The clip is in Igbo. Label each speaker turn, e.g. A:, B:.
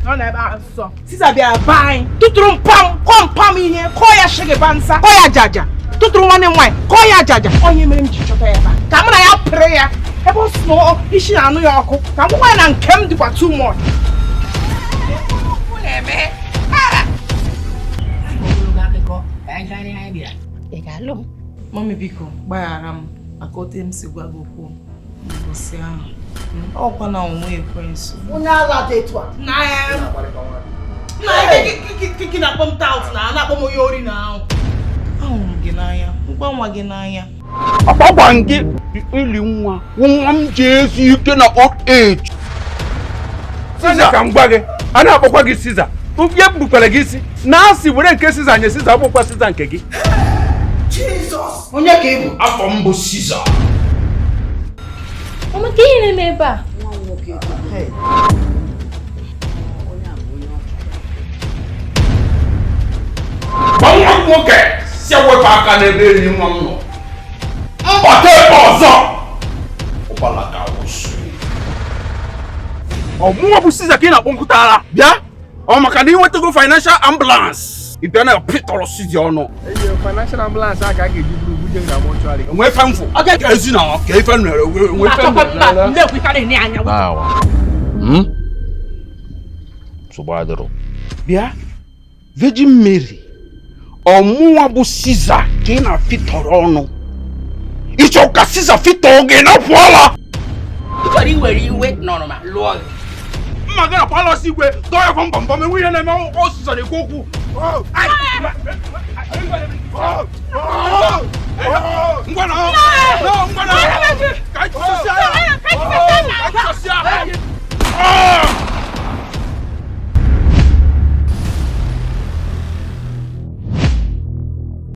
A: Nọ n'ebe a nsọ Caesar bịara be anyị tụtụrụ mpam kọọ mpam ihe kọọ ya shigeba nsa kọọ ya jaja tụtụrụ nwanne m nwaanyị kọọ ya jaja onye mere m ji chọta ya ebe a ka mụ na ya pịrị ya ebe ọ sị na isi na-anụ ya ọkụ ka m gwakwa ya na nke m dịkwa too much.
B: Ị ga-alụ m?
A: Mummy, biko gbaghara m maka otu m si gwa gị okwu mbọsị ahụ. Ọkwa na onwe ekwensu.
C: Onye ala dị etu a.
A: Na ya kiki na-akpọ m tout na na-akpọ m onye ori na ahụ. Ahụrụ m gị n'anya, ngwa nwa gị n'anya.
D: Akpagwa gị ili nwa nwa m ji ezu ike na old age.
E: Caesar ka m gwa gị, a na-akpọkwa gị Caesar. Ihe bukwara gị isi na asị were nke Caesar nye Caesar, ọkpụkwa Caesar nke gị.
C: Jesus! Onye ka ị bụ?
D: Afọ m bụ Caesar.
B: Mama, ka ihe na-eme ebe a?
C: Nwa m nwoke ego.
D: Gwa nwa m nwoke si ewepụ aka n'ebe enyi nwa m nọ. Mbata ebe ọzọ. Ụgbala ka awụsụ. Ọmụnwa bụ Caesar ka ị na-akpọ nkụta ara. Bịa, ọ maka na ị nwetago financial ambulance. Ị bịa na pịtọrọ Caesar ọnụ.
E: Financial ambulance a ka a ga-eji buru buje na mortuary.
D: Enwe ife mfụ. Ka ezi na ka ife nere enwe ife nere.
A: Ndị ekwikarị na anya.
D: Bịa, Virgin Mary, ọmụnwa bụ Caesar ka ị na-afịtọrọ ọnụ. Ị chọrọ ka Caesar fịtọọ gị na pụọla.
F: Ị chọrọ iwere iwe n'ọnụma lụọ gị.
D: Mma gị na palọs igwe dọọ ya bọm bọm enwe ihe na-eme ọ Caesar na-ekwu okwu. Ngwa na ngwa na ka anyị chụsasịa ya. Ka anyị chụsasịa ya.